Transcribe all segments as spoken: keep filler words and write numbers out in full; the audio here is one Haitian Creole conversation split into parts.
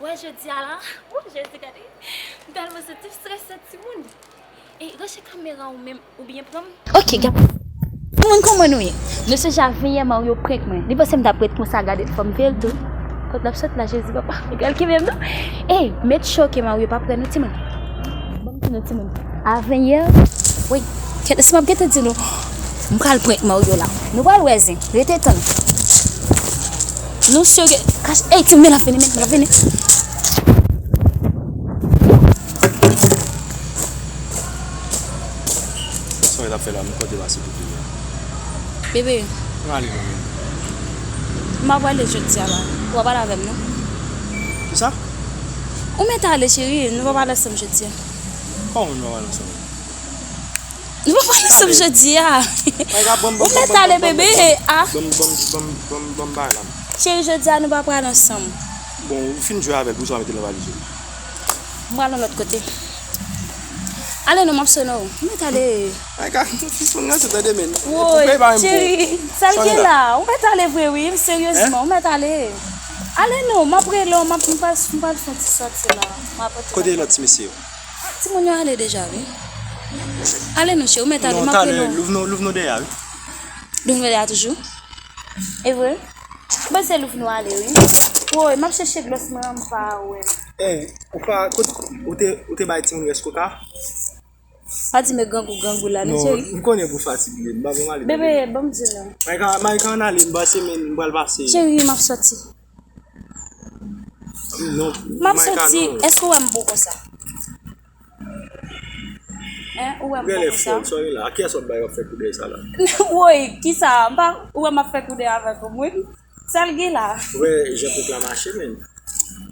Wè jodi a la, oh Jezi, gade. M tèlman santi m strese, timoun. E, rache kamera ou menm, oubyen pran m. Ok, gade. Timoun, kòman nou ye? Nou sonje avanyè Mario prank mwen. Li panse m t ap ret konsa gade l, fò m veye l tou. Kot l ap sot la, Jezi papa. Li pral kenbe m non. Ey, met choke Mario pa pran nou, timoun. Ban m di nou, timoun. Avanyè, wi, kèt, si m ap gentan di nou, m pral prank Mario la. Nou pral wè zen. Rete tann. Nou sere, kache, ey, timoun, men l ap vini, men l ap vini. Sa w t ap fè la, m konte pase tout li a. Bebe. Ann ale non, men. M ap prale jodi a la. Ou pa pale avè m non. Kisa? Ou mèt ale, cheri, nou pa pale ansanm jodi a. Kòman nou pa pale ansanm? Nou pa pale ansanm jodi a. Ou mèt ale, bebe. Ah. Ban m, ban m, ban m, ban m, ban m bagay la. Cheri, jodi a nou pa pral ansanm. Bon, ou fin jwe avè l, poukisa w mete l nan valiz ou? M pral yon lòt kote. Ale non, m ap sonnen w. Ou mèt ale. Ay, ka, sispann ranse, tande, men. Woy, cheri, sa l gen la? Ou mèt ale vre, wi, seryezman, ou mèt ale. Ale non, m ap rele w, m ap, m pral, m pral fè yon ti sòti la. M ap antre. Kote lòt ti mesye yo? Timoun yo ale deja, wi. Ale non, cheri, ou mèt ale, m ap rele w. Louvno, Louvno dèyè, wi. Louvno dèyè toujou? E vre? Mwen se Louvno ale, wi. Woy, m ap chèche glòs mwen an, m pa wè l. Ey, ou pa, kot, ou te, ou te bay timoun rès koka? Pa di men grangou, grangou la, non, cheri. M konnen pou fatige, m pa bon ale. Bebe, ban m di nou. Maïka, Maïka, ann ale, m pase, men m pral pase. Cheri, m ap sòti. Non, m ap sòti. Èske w wè m bon konsa? Hein, ou wè m bon konsa? Sa w gen la? A kiyès w ap bay, w ap fè koudèy sa la? Woy, kisa? M pa, ou wè m ap fè koudèy avèk ou, mwen? Sa l gen la? Ou wè jan kòk la mache, men.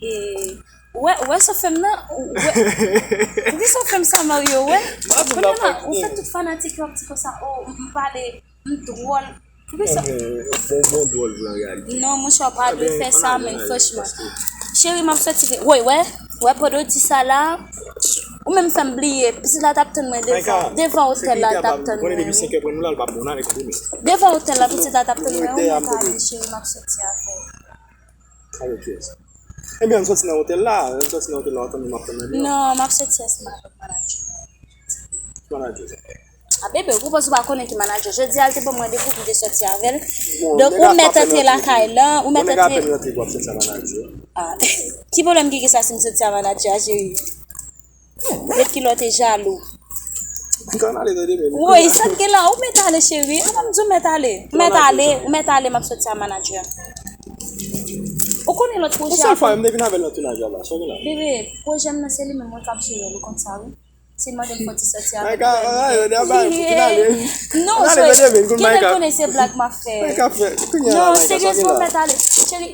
E, ou wè, ou wè sa w fè m nan? Ou wè, poukisa w fè m sa, Mario, wè? Kounye a la, ou fè tout fanatik yo ap di konsa, oh, m pale, m dwòl. Poukisa? Bon, bon, dwòl vre an reyalite. Non, monchè, w pa dwe fè sa, men, franchman. Cheri, m ap sòti vre. Woy, wè, wè, pandan w di sa la, ou menm fè m bliye. Pitit la t ap tann mwen devan, devan otèl la, l t ap tann mwen, wi. Devan otèl la, pitit la t ap tann mwen, ou mèt ale, cheri, m ap sòti avè l. Avèk kiyès? Ebyen, ann sòti nan otèl la, ann sòti nan otèl la, w ap tann mwen, m ap tann mwen. Non, m ap sòti ansanm avèk manadjè. Manadjè sa. A, bebe, ou konprann si w pa konnen ki manadjè. Jodi a, l te ban m randevou pou m te sòti avè l. Donk, ou mèt antre lakay lan, ou mèt antre. Bon, nèg ap rantre pou ap sòti a manadjè. Ah, ki pwoblèm ki gen sa si m sòti a manadjè a, cheri? Met kilòt e jalou. M ka ale tande, men. Woy, sa k gen la, ou mèt ale, cheri. Ou pa m di w mèt ale. Ou mèt ale, ou mèt ale, m ap sòti a manadjè a. Ou konnen lòt pwojè a. Yon sèl fwa, m te vin avè l nan tounaj la, sa w gen la? Bebe, pwojè m nan se li menm mwen k ap jere l, ou konn sa, wi. Se mande m fò ti sòti avèk Maïka, ou. Ah, yo, daba, pou fin ale. Non, Maïka, konnen se blag m ap fè. Maïka fè. Non, seryezman, mèt ale. Cheri,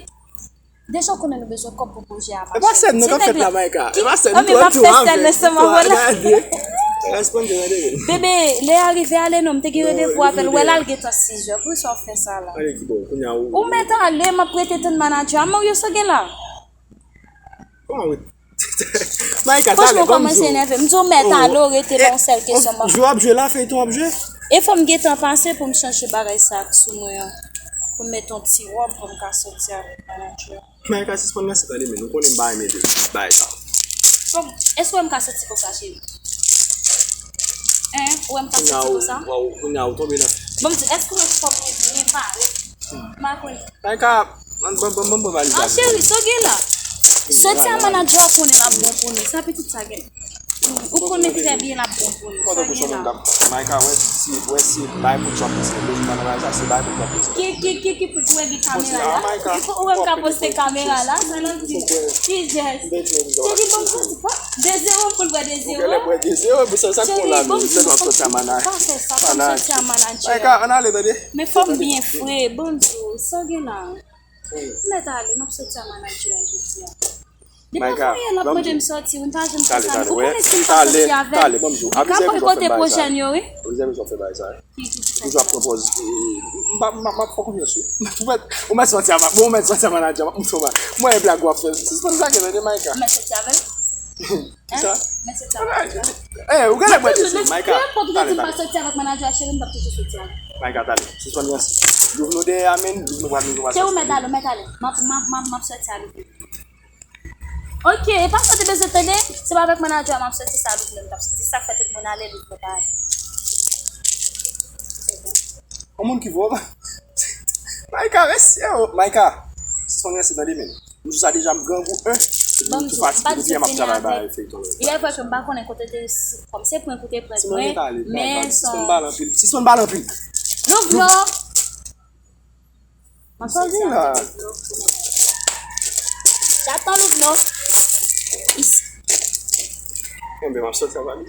deja w konnen nou bezwen kòb pou pwojè a mache. E pa sèn nan k ap fèt la, Maïka. E pa sèn, nou tou ansanm avèk. Bebe, lè a rive ale non, m te gen randevou avè l. Wè la, l gentan sizè. Poukisa w fè sa la? Ou mèt ale, m ap rete tann manadjè a. Mario, sa w gen la? Kòman wi? Maïka, talè, ban m di w. Franchman, w kòmanse enève m. M di w mèt ale, w rete nan yon sèl kesyon. Jwe w ap jwe la, feyton w ap jwe? E fò m gentan pase pou m chanje bagay sa k sou mwen an. Pou m met yon ti wòb pou m ka sòti avèk manadjè a. Maïka, sispann ranse tande, men ou konnen m pa renmen de bagay sa. Bon, èske w wè m ka sòti konsa, cheri? Hein? Ou wè m ka sòti konsa? Kounye a ou tonbe nan. Bon, m di, èske w wè fò m byen parèt? M pa konnen. Maïka, ban, ban, ban, ban, ban valiz la. Ah, cheri, sa w gen la? Sòti a manadjè a konnen l ap bon pou nou. Sa pitit sa gen. Ou konnen trè byen l ap bon pou nou. Sa w gen la? Maïka, wè si, wè si bay pou chòp, se lojik nan bagay sa, se bay pou chòp. Ki, ki, ki, ki pou jwe gen kamera la? Ou wè m ka poste kamera la? Sa l ap di. Ki jès? Cheri, ban m sòti. De zewo, m konn bwè de zewo. Ou genlè bwè de zewo, pou sa, sa k bon la, men, m ap sòti a manadjè. Pa fè sa, pa m sòti a manadjè. Maïka, ann ale, tande. Men fò m byen fre, ban m di w, sa w gen la? Mèt ale, m ap sòti a manadjè a jodi a. Depi avan yè l ap mande m sòti, wi, m pa janm fè sa, men ou konnen si m pa sòti avè l, li ka boykote pwojè n yo, wi. Ki, ki, ki fè sa? Toujou ap pran pòz, e, e, m pa, m pa, m ap fè konfyans, wi. Ou mèt, ou mèt sòti a, bon, ou mèt sòti a manadjè, m ap montre w, mwen e blag w ap fè. Sispann blague, tande, Maïka. Ou mèt sòti avè l? Kisa? Hein? Mèt sòti avè l. Eh, ou genlè bwè de zewo, Maïka. Talè, talè. Kenpòt ou te di m pa sòti avèk manadjè a, cheri, m p ap toujou sòti avè l. Maïka, talè. Sispann ranse. Louvno dèyè a, men, Louvno pral, Louvno pral sòti. Cheri, ou mèt ale, ou mèt ale. M ap, m ap, m ap, m ap sòti a Louvno. E pa sa te bezwen tande, se pa avèk manadjè a m ap soti sa Louvno m t ap soti. Sa k fè tout moun ale, Louvno pa ale. Yon moun ki vo. Maika, resi, yo. Maika, sispann resi nan demen. M di w sa deja, m grangou, en. Epi m tou fatige depi yè m ap travay bagay feyton yo. Ilè vre ke m pa konnen kote te, kòm se prank ou te prank mwen, men sispann pale anpil. Sispann pale anpil. Louvno! M ap soti avèk Louvno. J'attends Louvno. Ici. Enben, m ap soti avèk li.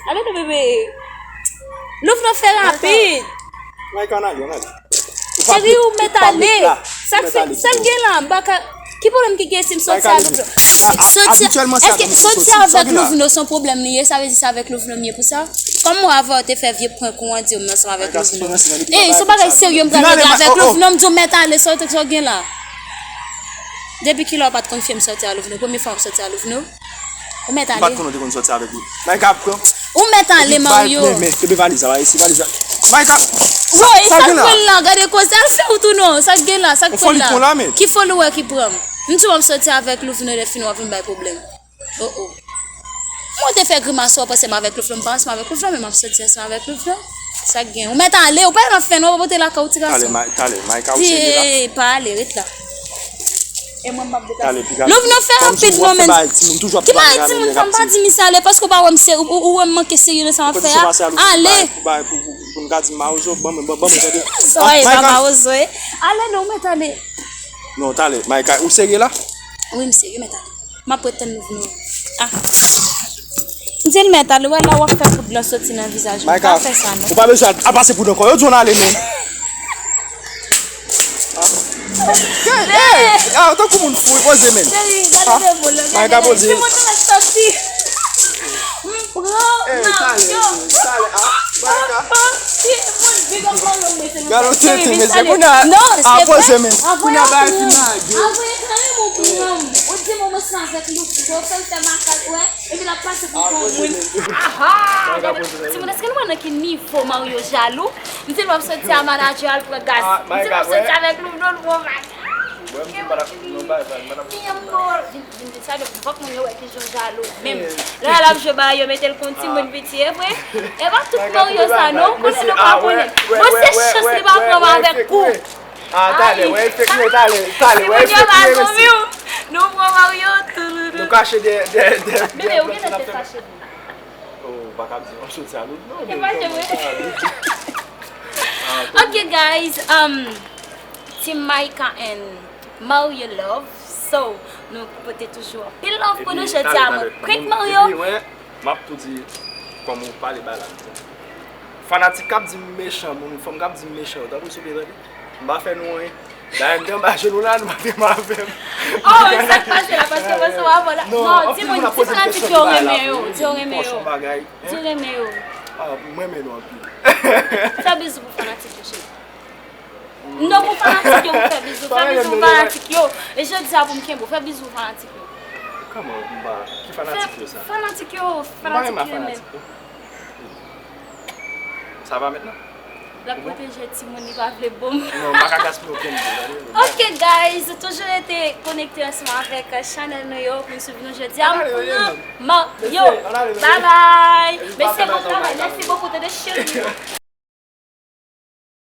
Ale non, bebe. Louvno, fè rapid. Maika, ann ale, ann ale. Cheri, ou mèt ale. Sa k fè, sa k gen la? M pa ka. Ki pwoblèm ki gen si m soti a Louvno? Soti, èske soti avèk Louvno se yon pwoblèm li ye? Sa vle di se avèk Louvno m ye pou sa? Kòm mwen avè w te fè vye prank ou an di w m ansanm avèk Louvno. Ey, se yon bagay serye m pral regle avèk Louvno, m di w mèt ale, sa w te, sa w gen la? Depi kilè w pa t konn fè m soti a Louvno? Premye fwa m soti a Louvno? Ou mèt ale. M pa t konn ou te konn soti avèk li. Maika ap pran. Ou mèt ale, Mario. Men, men, kenbe valiz la, isi valiz la. Maika! Woy, sa k pran la? Gade koze, al fè wout ou non. Sa k gen la? Sa k pran la? Ki foli w wè ki pran m? M di w m soti avèk Louvno, lè fini w ap vin bay pwoblèm. Oh, oh. Mwen te fè grimas, ou panse m avèk Louvno, m pa ansanm avèk Louvno, men m ap soti ansanm avèk Louvno. Sa k gen? Ou mèt ale, ou pa nan fè non, ou pa pote lakay ou ti gason. Talè, Maika, ou serye la? Di, pa ale, ret la. E mwen m ap detache. Talè, piga. Louvno, fè rapid non, men. Ki bagay timoun, toujou ap pale, timoun, fè m pa di misye ale, paske ou pa wè m se, ou, ou, ou wè m manke serye nan sa m ap fè a. Ale. Pou, pou, pou, pou, pou n ka di mawozo, ban mwen, ban, ban mwen tande. Sa w ye, pa mawozo, e. Ale non, ou mèt ale. Non, talè, Maika, ou serye la? Wi, m serye, mèt ale. M ap ret tann Louvno. Ah. M di l mèt ale, wè la w ap fè poud lan soti nan vizaj mwen. Pa fè sa non. Ou pa bezwen al pase poud ankò. Yo di w n ale non. Ah. Ey, ey, ah, tankou moun fou, poze men. Cheri, gade de mo, gade de mo. Timoun nan soti. M pran nan yo. Talè, talè, ah, Maika. Timoun, big up Mario, mwen se nou. Gade w tete, mesye. Kounye a, ah, poze men. Kounye a bagay fin lage. Apre, apre, apre, ou di mwen mwen se avèk Louvno, fè l fè makak, wè. Epi l ap pase pou gwo moun. Aha! Gade, timoun, èske nou wè nan ki nivo Mario jalou? M di l w ap soti a manadjè al pran gaz. M di l w ap soti avèk Louvno, l pran bagay. Vin, vin, vin, sa de fòk moun yo wè ki jan w jalou menm. Lè l ap jwe ba yo, mete l kon timoun piti, e vre? E pa tout Mario sa non, ou konnen nou pa konnen. Bon, se chans li pa pran m avèk kou. Ah, talè, wè efèk mwen, talè, talè, wè efèk mwen, mesye. Nou pran Mario, touloulou. Nou kache dèyè, dèyè, dèyè, dèyè plant n ap fè. Oh, ou pa ka di, m ap soti a Louvno, non, men kòman sa ale? Ok, guys, um, Team Micah and Mario Love. So, nou pote toujou anpil love pou nou jodi a, mwen prank Mario. M ap tou di, kòm ou pale ba la. Fanatik k ap di m mechan, moun, fanm k ap di m mechan yo, tanpri souple, tande. M pa fè nou anyen. Dayè, m te anba jenou la, nou pa te mal avè m. Oh, sa k pase la, paske mwen sou avè la. Non, non, di moun, di fanatik yo renmen yo, di yo renmen yo. Di yo renmen yo. Ah, m renmen nou anpil. Fè bizou pou fanatik yo, cheri. Non, pou fanatik yo, pou fè bizou. Fè bizou pou fanatik yo. E jodi a pou m kenbe w, fè bizou pou fanatik yo. Kòman m pa, ki fanatik yo sa? Fanatik yo, fanatik yo renmen. Sa va mentnan? L ap pwoteje timoun, li pa vle bon. Non, m pa ka gaspiye okenn bon, tande. Ok, guys, toujou rete konekte ansanm avèk chanèl nou yo pou n swiv nou jodi a. Pou nou, Mario. Bye bye. Mesye, bon travay. Mèsi bokou, tande cheri.